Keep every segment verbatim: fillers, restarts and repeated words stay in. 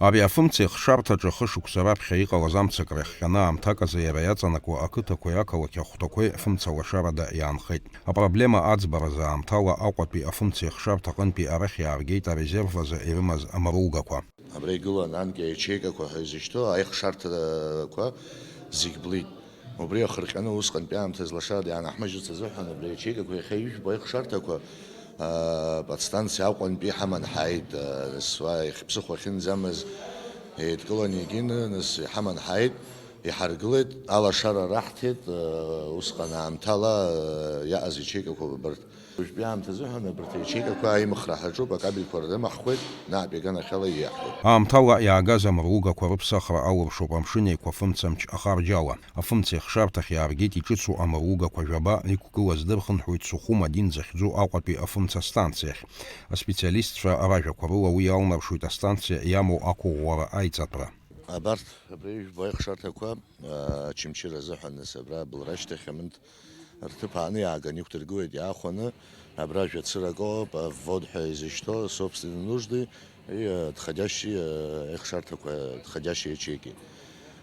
Ари афымца ихшарҭаҿы хышықәса раԥхьа иҟалаз амцакра иахҟьаны аамҭак азы иара иаҵанакуа ақыҭақәеи ақалақь ахәҭақәеи фымца лашарада иаанхеит. Апроблема аӡбаразы аамҭала Аҟәатәи афымца ихшарҭа аҟынтәи арахь иааргеит арезерв азы ирымаз амаругақәа. Абра игылан анкьа ячеикақәа ҳәа изышьҭоу аихшарҭақәа зегь блит. Убри ахырҟьаны усҟантәи аамҭазы лашарада ианаҳмыжьырц азыҳәан абри ачеикақәа иахьа ижәбо аихшарҭақәа, аа, подстанциа Аҟәантәи иҳаман ҳааит, аа, нас уа иахьԥсыхәа ахьынӡамаз еидкыланы егьины, нас иҳаман ҳааит, иҳаргылеит, алашара раҳҭеит, аа, усҟан аамҭала, аа, иааз ячеикақәа убарҭ. Уажәтәи аамҭазыҳәан абарҭ аячеикақәа аимхра ҳаҿуп, акабельқәа рымаҳхуеит, наҟ иаганахьала ииаҳауеит. Аамҭала иаагаз амругақәа рыԥсахра алыршоуп Амшын Еиқәа фымцамч ахарџьала. Афымца ихшарҭахь иааргеит иҿыцу амругақәа жәаба, иқәгылаз дырхынҳәуеит Сухум один захьӡу Аҟәатәи афымца астанциахь. Аспециалистцәа ражәақәа рыла уи иалнаршоит астанциа иамоу ақәыӷәӷәара аиҵатәра. Абарҭ абри ижәбо аихшарҭақәа, аа, Очамчыра азыҳәан нас абра абылра ашьҭахь аминҭ рҭыԥ ааны иааганы иқәдыргылеит, иаахәаны абра жәацыра акоуп, ввод ҳәа изышьҭоу, собственной нужды и, э, отходящие, э, аихшарҭақәа, отходящие ячейки.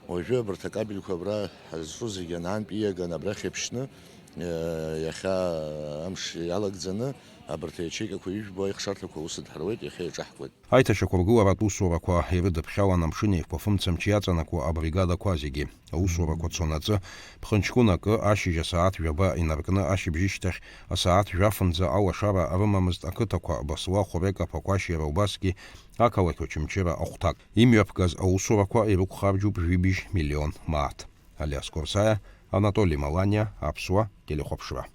Уажәы абарҭ акабельқәа абра ҳазҿу зегьы анаантә ииаган абрахь иаԥшьны, э, иахьа амш иалагӡаны абарҭ аячейкақәа ижәбо аихшарҭақәа ус дҳаруеит, иахьа иаҿаҳкуеит. Аиҭашьақәыргыларатә усурақәа ирыдыԥхьалан Амшын Еиқәа фымцамч иаҵанакуа абригадақәа зегьы. Аусурақәа цонаҵы, ԥхынҷкәын акы, ашьыжь асааҭ жәаба инаркны ашьыбжьышьҭахь асааҭ жәафынӡа алашара рымамызт ақыҭақәа Басла, Хәрека, Ԥақәашь, иара убасгьы ақалақь Очамчыра ахәҭак. Имҩаԥгаз аусурақәа ирықәхарџьуп жәибжь миллион мааҭ. Алиас Қәырсаиа, Анатоли Маланиа, Аԥсуа телехәаԥшра.